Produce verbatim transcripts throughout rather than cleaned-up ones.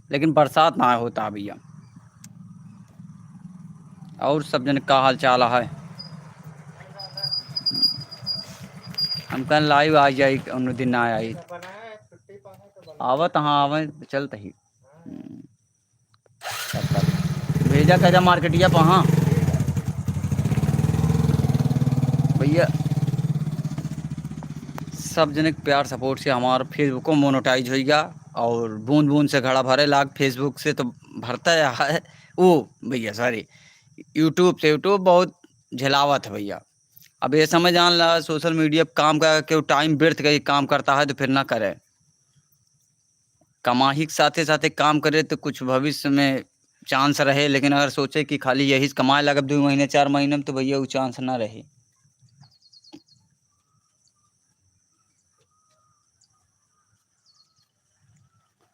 लेकिन बरसात ना होता भैया। और सब जन का हाल चाल है? हम कहन लाइव आ जाई, उन्हों दिन ना आई। आवत हाँ, आवे, चलत ही। हम्म। भेजा करा मार्केटिया पर, हाँ। भैया, सब जने के प्यार सपोर्ट से हमार Facebook को मोनेटाइज होइगा और बूंद बूंद से घड़ा भरे लाग। Facebook से तो भरता है वो भैया, सॉरी, YouTube से। YouTube बहुत झेलावत है भैया। अब ये समय जान ला, सोशल मीडिया पे काम का केहू टाइम व्यर्थ के काम करता है तो फिर ना करे। कमाही के साथे साथे काम करे तो कुछ भविष्य में चांस रहे, लेकिन अगर सोचे कि खाली यही से कमाए लगब दो महीने चार महीने में, तो भैया वो चांस ना रहे।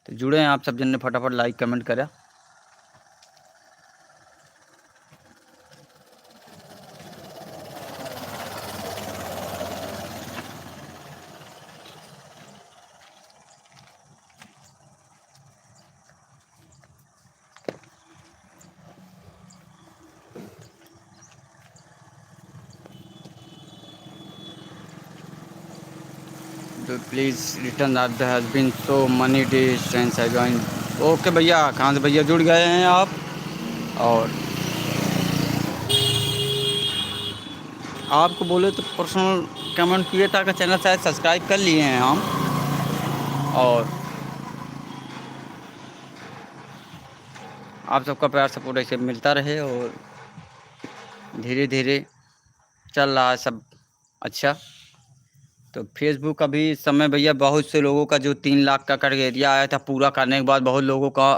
तो जुड़े हैं आप सब जन ने, फटाफट लाइक कमेंट करा। तो please return that there has been so many days since I joined। ओके भैया, खान से भैया जुड़ गए हैं आप। और आपको बोले तो पर्सनल कमेंट किए, ताकि चैनल शायद सब्सक्राइब कर लिए हैं हम। और आप सबका प्यार सपोर्ट ऐसे मिलता रहे और धीरे धीरे चल रहा है सब अच्छा। तो Facebook अभी इस समय भैया बहुत से लोगों का जो तीन लाख का क्राइटेरिया आया था, पूरा करने के बाद बहुत लोगों का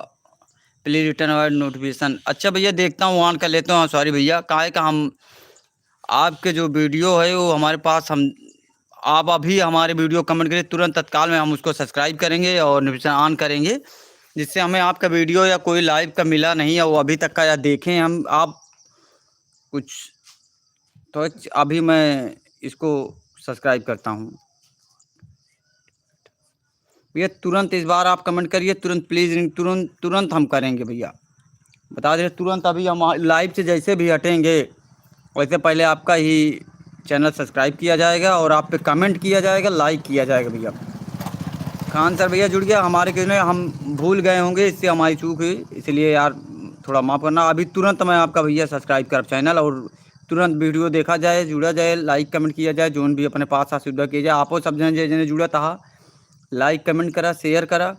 प्लीज रिटर्न और नोटिफिकेशन। अच्छा भैया, देखता हूँ, ऑन कर लेता हूँ। सॉरी भैया, काहे का हम आपके जो वीडियो है वो हमारे पास, हम आप अभी हमारे वीडियो कमेंट करिए, तुरंत तत्काल में हम उसको सब्सक्राइब करेंगे और नोटिफिकेशन ऑन करेंगे, जिससे हमें आपका वीडियो या कोई लाइव का मिला नहीं है, वो अभी तक का या देखें हम आप कुछ। तो अभी मैं इसको सब्सक्राइब करता हूँ। भैया, तुरंत इस बार आप कमेंट करिए, तुरंत प्लीज, तुरंत, तुरंत हम करेंगे भैया, बता दे रहे, तुरंत अभी हम लाइव से जैसे भी हटेंगे, वैसे पहले आपका ही चैनल सब्सक्राइब किया जाएगा और आप पे कमेंट किया जाएगा, लाइक किया जाएगा भैया। खान सर भैया जुड़ गया हमारे, क्यों नहीं, हम भूल गए होंगे, इससे हमारी चूक हुई, इसलिए यार थोड़ा माफ़ करना। अभी तुरंत मैं आपका भैया सब्सक्राइब करब चैनल और तुरंत वीडियो देखा जाए, जुड़ा जाए, लाइक कमेंट किया जाए, जोन भी अपने पास आ सुविधा किया जाए। आपो सब जने जे जने जुड़ा तहा, लाइक कमेंट करा, शेयर करा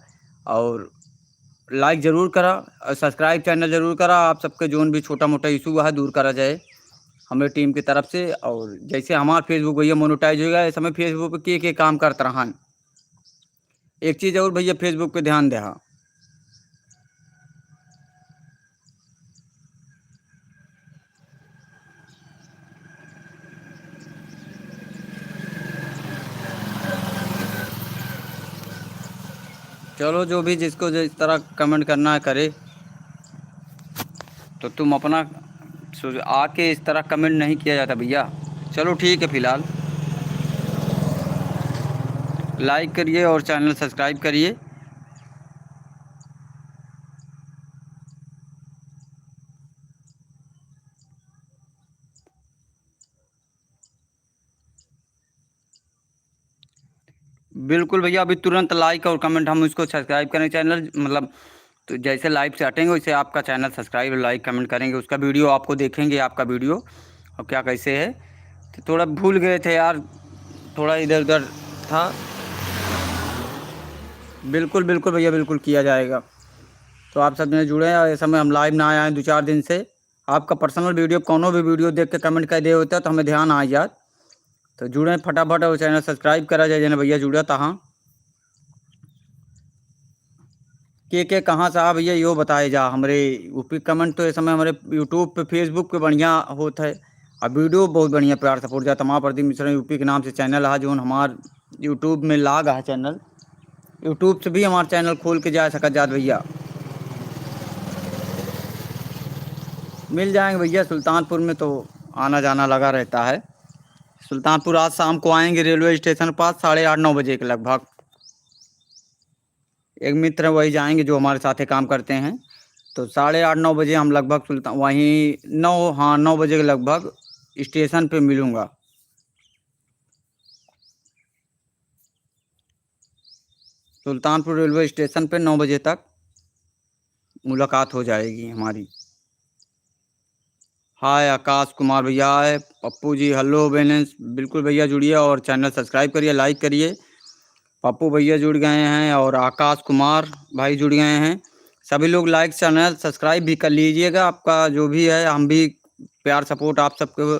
और लाइक जरूर करा और सब्सक्राइब चैनल जरूर करा। आप सबके जोन भी छोटा मोटा इशू है दूर करा जाए हमारे टीम की तरफ से। और जैसे हमारा Facebook भैया मोनेटाइज होगा, इस समय Facebook पे के के काम करत रहा। एक चीज और भैया, Facebook पे ध्यान दे, हाँ। चलो, जो भी जिसको जिस तरह कमेंट करना है करे, तो तुम अपना सो-, आके इस तरह कमेंट नहीं किया जाता भैया। चलो ठीक है, फिलहाल लाइक करिए और चैनल सब्सक्राइब करिए। बिल्कुल भैया, अभी तुरंत लाइक और कमेंट, हम इसको सब्सक्राइब करें चैनल, मतलब, तो जैसे लाइव से हटेंगे वैसे आपका चैनल सब्सक्राइब, लाइक, कमेंट करेंगे, उसका वीडियो आपको देखेंगे, आपका वीडियो और क्या कैसे है। तो थोड़ा भूल गए थे यार, थोड़ा इधर उधर था। बिल्कुल, बिल्कुल भैया, बिल्कुल किया जाएगा। तो आप सब जने जुड़े हैं, इस समय हम लाइव ना आए हैं दो चार दिन से। आपका पर्सनल वीडियो, कौनो भी वीडियो देख के कमेंट कर दे होता तो हमें ध्यान आ जात। तो जुड़े फटाफट और चैनल सब्सक्राइब करा जाए, जने भैया जुड़ा तहाँ। के के कहाँ से आ भैया, यो बताए जा। हमरे यूपी कमेंट तो इस समय हमरे YouTube पे, Facebook पे बढ़िया होत है, और वीडियो बहुत बढ़िया प्यार सपोर्ट जा। तमाम प्रदीप मिश्रा यूपी के नाम से चैनल है, जोन हमार YouTube में लाग है चैनल, YouTube से भी हमार चैनल खोल के जा सकत जात भैया। मिल जाएंगे भैया, सुल्तानपुर में तो आना जाना लगा रहता है। सुल्तानपुर आज शाम को आएंगे रेलवे स्टेशन पास साढ़े आठ नौ बजे के लगभग। एक मित्र वही जाएंगे जो हमारे साथ ही काम करते हैं। तो साढ़े आठ, नौ बजे हम लगभग सुल्तान, वहीं नौ, हाँ, नौ बजे के लगभग स्टेशन पे मिलूँगा। सुल्तानपुर रेलवे स्टेशन पे नौ बजे तक मुलाकात हो जाएगी हमारी। हाय आकाश कुमार भैया, हाय पप्पू जी, हेलो बैलेंस। बिल्कुल भैया जुड़िए और चैनल सब्सक्राइब करिए, लाइक करिए। पप्पू भैया जुड़ गए हैं और आकाश कुमार भाई जुड़ गए हैं। सभी लोग लाइक, चैनल सब्सक्राइब भी कर लीजिएगा। आपका जो भी है, हम भी प्यार सपोर्ट आप सबके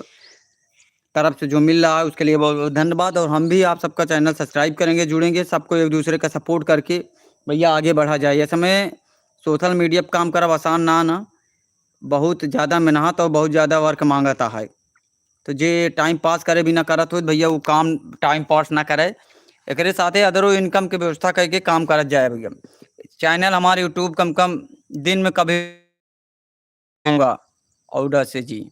तरफ से जो मिल रहा है उसके लिए बहुत बहुत धन्यवाद। और हम भी आप सबका चैनल सब्सक्राइब करेंगे, जुड़ेंगे, सबको एक दूसरे का सपोर्ट करके भैया आगे बढ़ा जाए। ये समय सोशल मीडिया पर काम करब आसान ना ना, बहुत ज़्यादा मेहनत और बहुत ज़्यादा वर्क मांगता है। तो जे टाइम पास करे बिना करत हो भैया, वो काम टाइम पास ना करे, एकरे साथे अदरो इनकम के व्यवस्था करके काम करत जाए भैया। चैनल हमारे यूट्यूब कम कम दिन में कभी होगा ऑर्डर से जी।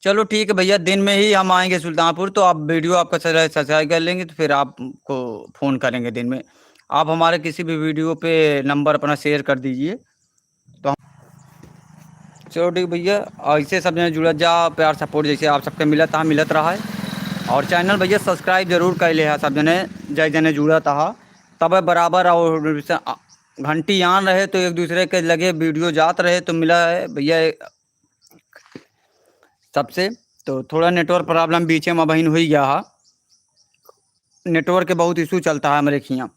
चलो ठीक है भैया, दिन में ही हम आएंगे सुल्तानपुर, तो आप वीडियो आपका सब्सक्राइब कर लेंगे, तो फिर आपको फ़ोन करेंगे दिन में। आप हमारे किसी भी वीडियो पे नंबर अपना शेयर कर दीजिए। तो हम, चलो ठीक भैया, ऐसे सब जने जुड़त जा, प्यार सपोर्ट जैसे आप सबके मिलत हा, मिलत रहा है। और चैनल भैया सब्सक्राइब जरूर कर ले हा सब जने, जय जने जुड़त हा, तब बराबर और घंटी आन रहे तो एक दूसरे के लगे वीडियो जात रहे तो मिला है भैया सबसे। तो थोड़ा नेटवर्क प्रॉब्लम बीचे में बहिन हुई गया हा, नेटवर्क के बहुत इशू चलता है हमरे खियाँ।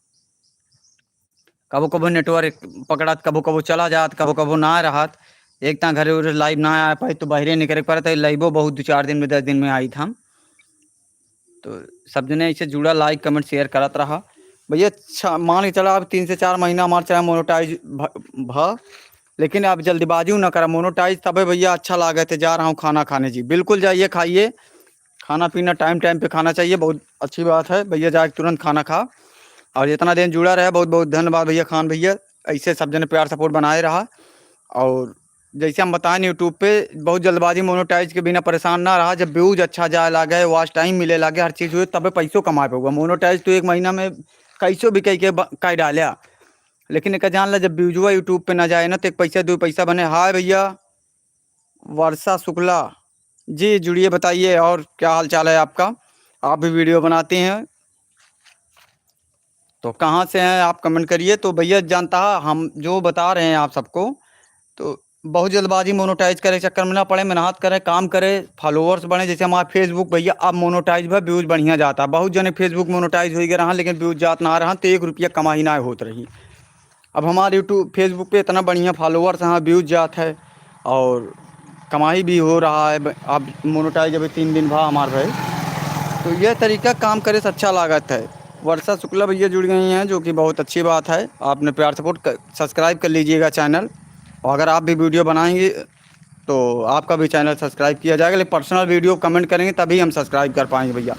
कबो कबो नेटवर्क पकड़त, कबो कबो चला जात, कबो कबो ना रहत। एक ता घरे उरे लाइव ना आ पाई तो बाहरे निकरे के पड़त है। लाइवो बहुत दो चार दिन में, दस दिन में आई था। तो सब जने ऐसे जुड़ा, लाइक कमेंट शेयर करत रहा भैया। अच्छा मान के चला, अब तीन से चार महीना हमार चैनल मोनेटाइज भ, भ लेकिन अब जल्दबाजी ना करा, मोनेटाइज तबे भैया अच्छा लागत है। जा रहा हूँ खाना खाने जी, बिल्कुल जाइए खाइए, खाना पीना टाइम टाइम पे खाना चाहिए, बहुत अच्छी बात है भैया। जाके तुरंत खाना खा और जितना दिन जुड़ा रहे बहुत बहुत धन्यवाद भैया खान भैया। ऐसे सब जने प्यार सपोर्ट बनाए रहा। और जैसे हम बताएं यूट्यूब पे बहुत जल्दबाजी मोनेटाइज के बिना परेशान ना रहा। जब व्यूज अच्छा जाए लागे, वॉच टाइम मिले लागे, हर चीज़ हुए तबे पैसों कमाए पाऊगा। मोनेटाइज तो एक महीना में कैसो भी कह के ब- कह डाल्या, लेकिन एक जान ला जब व्यूजवा यूट्यूब पे ना जाए ना तो एक पैसा दो पैसा बने। हाय भैया वर्षा शुक्ला जी जुड़िए, बताइए और क्या हाल चाल है आपका, आप भी वीडियो बनाते हैं तो कहाँ से हैं आप कमेंट करिए। तो भैया जानता है हम जो बता रहे हैं आप सबको, तो बहुत जल्दबाजी मोनेटाइज करे चक्कर में ना पड़े, मेहनत करें, काम करें, फॉलोअर्स बढ़े। जैसे हमारा फेसबुक भैया अब मोनेटाइज भा व्यूज बढ़िया जाता है, बहुत जने फेसबुक मोनेटाइज हो गए रहा लेकिन व्यूज जात ना रहा तो एक रुपया कमाई ना होत रही। अब हमारे यूट्यूब फेसबुक पे इतना बढ़िया फॉलोअर्स हैं, व्यूज जात है और कमाई भी हो रहा है। ब- अब मोनेटाइज अभी तीन दिन भा हमार भाई, तो यह तरीका काम करे से अच्छा लागत है। वर्षा शुक्ला भैया जुड़ गई हैं जो कि बहुत अच्छी बात है। आपने प्यार सपोर्ट कर, सब्सक्राइब कर लीजिएगा चैनल। और अगर आप भी वीडियो बनाएंगे तो आपका भी चैनल सब्सक्राइब किया जाएगा, लेकिन पर्सनल वीडियो कमेंट करेंगे तभी हम सब्सक्राइब कर पाएंगे भैया।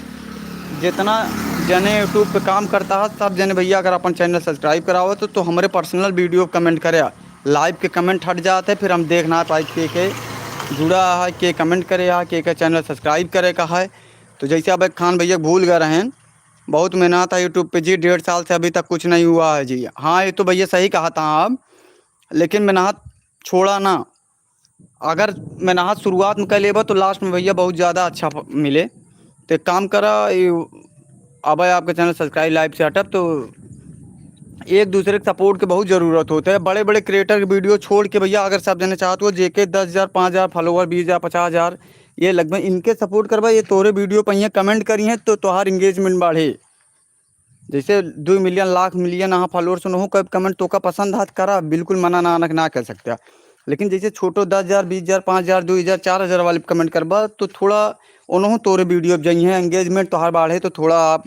जितना जने यूट्यूब पे काम करता है सब जने भैया अगर अपन चैनल सब्सक्राइब करावत हो तो हमारे पर्सनल वीडियो कमेंट करे, लाइव के कमेंट हट जाते फिर हम देख ना पाए के के जुड़ा है, के कमेंट करे है, के के चैनल सब्सक्राइब करे का है। तो जैसे अब एक खान भैया भूल गए रहें, बहुत मेहनत है यूट्यूब पे जी, डेढ़ साल से अभी तक कुछ नहीं हुआ है जी। हाँ ये तो भैया सही कहा था आप, लेकिन मेहनत छोड़ा ना। अगर मेहनत शुरुआत में कर लेबा तो लास्ट में भैया बहुत ज़्यादा अच्छा फ- मिले। तो एक काम करा, ये अब आपके चैनल सब्सक्राइब लाइव से हटब तो एक दूसरे के सपोर्ट के बहुत ज़रूरत होता है। बड़े बड़े क्रिएटर के वीडियो छोड़ के भैया अगर सब जने चाहत हो जेके दस हज़ार, पाँच हज़ार फॉलोअर, बीस हज़ार, पचास हज़ार, ये लगभग इनके सपोर्ट करबा, ये तोरे वीडियो पर यहाँ कमेंट करी हैं तो तोहार एंगेजमेंट बढ़े। जैसे दो मिलियन, लाख मिलियन यहाँ फॉलोअर्स न हो, कब कमेंट तो का पसंद हाथ करा, बिल्कुल मना ना, ना, ना कर सकते। लेकिन जैसे छोटो दस हज़ार, बीस हज़ार, पाँच हज़ार, दो हज़ार, चार हज़ार वाले कमेंट करबा तो थोड़ा उन्हों तोरे वीडियो जइहें, एंगेजमेंट तोहार बढ़े तो थोड़ा आप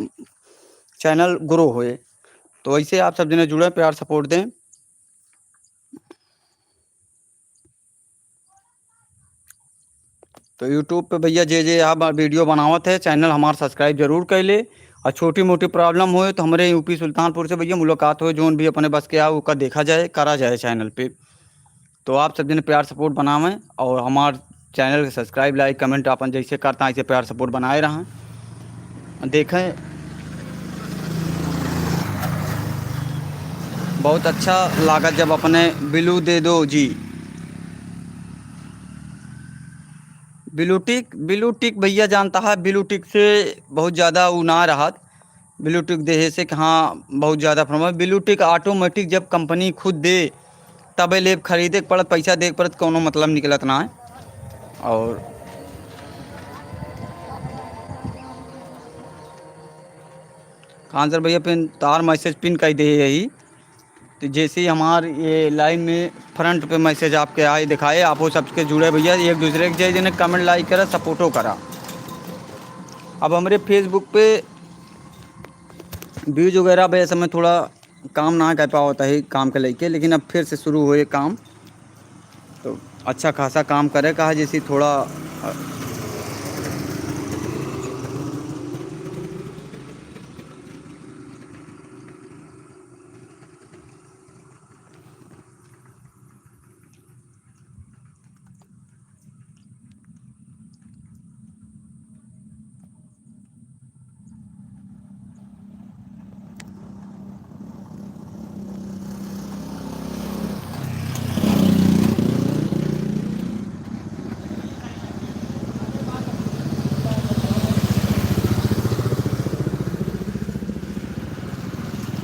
चैनल ग्रो होए। तो ऐसे आप सब जने जुड़े, प्यार सपोर्ट दें। तो यूट्यूब पे भैया जे जे यहाँ वीडियो बनावत है चैनल हमार सब्सक्राइब जरूर कर ले। और छोटी मोटी प्रॉब्लम होए तो हमारे यूपी सुल्तानपुर से भैया मुलाकात होए, जोन भी अपने बस के आ ओका देखा जाए, करा जाए चैनल पे। तो आप सब जने प्यार सपोर्ट बनावें और हमार चैनल के सब्सक्राइब, लाइक, कमेंट अपन जैसे करता है ऐसे प्यार सपोर्ट बनाए रहें। देखें बहुत अच्छा लागत जब अपने बिलू दे दो जी। ब्लू टिक, ब्लू टिक भैया जानता है, ब्लू टिक से बहुत ज़्यादा उ ना रहत। ब्लू टिक देहे से कि हाँ, बहुत ज़्यादा प्रॉब्लम। ब्लू टिक ऑटोमेटिक जब कंपनी खुद दे, तबे लेब, खरीदे के पड़त, पैसा दे के पड़त, कौनो मतलब निकलत ना है। और खान सर भैया पिन, तार मैसेज पिन कई दे यही। तो जैसे ही हमार ये लाइन में फ्रंट पे मैसेज आपके आए दिखाए, आप वो सबके जुड़े भैया, एक दूसरे के जय जने कमेंट लाइक करा, सपोर्टो करा। अब हमरे फेसबुक पे व्यूज वगैरह भैया समय थोड़ा काम ना कर पावत है काम के लेके, लेकिन अब फिर से शुरू हुए काम, तो अच्छा खासा काम करे का है, जैसे थोड़ा, अ,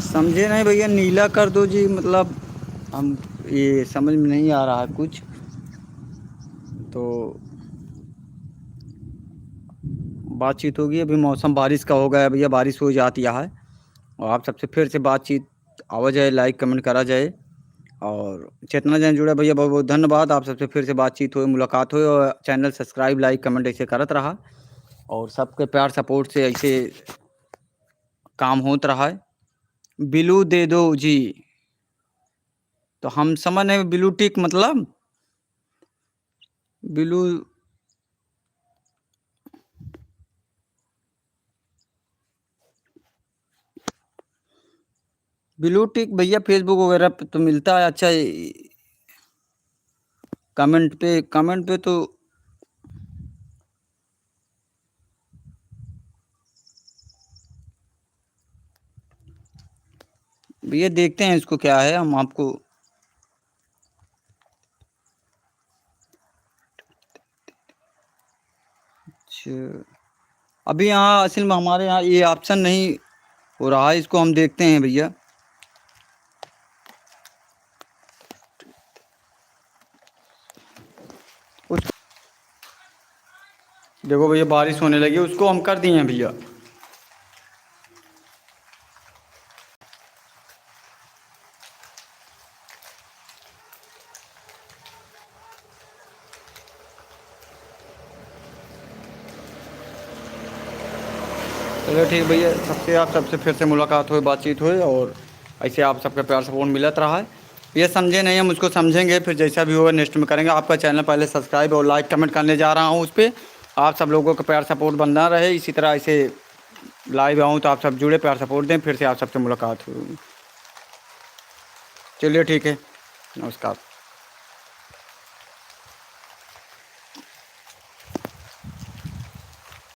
समझे नहीं भैया, नीला कर दो जी, मतलब हम ये समझ में नहीं आ रहा है कुछ। तो बातचीत होगी, अभी मौसम बारिश का हो गया है भैया, बारिश हो जाती है। और आप सबसे फिर से बातचीत आवा जाए, लाइक कमेंट करा जाए। और जितना जन जुड़ा भैया, बहुत बहुत धन्यवाद। आप सबसे फिर से बातचीत होए, मुलाकात होए, और चैनल सब्सक्राइब, लाइक, कमेंट ऐसे करत रहा, और सबके प्यार सपोर्ट से ऐसे काम होत रहा है। ब्लू दे दो जी। तो हम समझ नहीं, ब्लू टिक मतलब ब्लू, ब्लू टिक भैया फेसबुक वगैरह पे तो मिलता है। अच्छा, कमेंट पे, कमेंट पे तो भैया देखते हैं इसको क्या है, हम आपको। अच्छा, अभी यहाँ असल में हमारे यहाँ ये ऑप्शन नहीं हो रहा है, इसको हम देखते हैं भैया। उस, देखो भैया, बारिश होने लगी, उसको हम कर दिए हैं भैया। चलो ठीक भैया, सबसे आप सबसे फिर से मुलाकात होए, बातचीत होए, और ऐसे आप सबका प्यार सपोर्ट मिलत रहा है। ये समझे नहीं, हम उसको समझेंगे, फिर जैसा भी होगा नेक्स्ट में करेंगे। आपका चैनल पहले सब्सक्राइब और लाइक कमेंट करने जा रहा हूँ, उस पर आप सब लोगों का प्यार सपोर्ट बनना रहे। इसी तरह ऐसे लाइव आऊँ तो आप सब जुड़े, प्यार सपोर्ट दें, फिर से आप सबसे मुलाकात होगी। चलिए ठीक है, नमस्कार।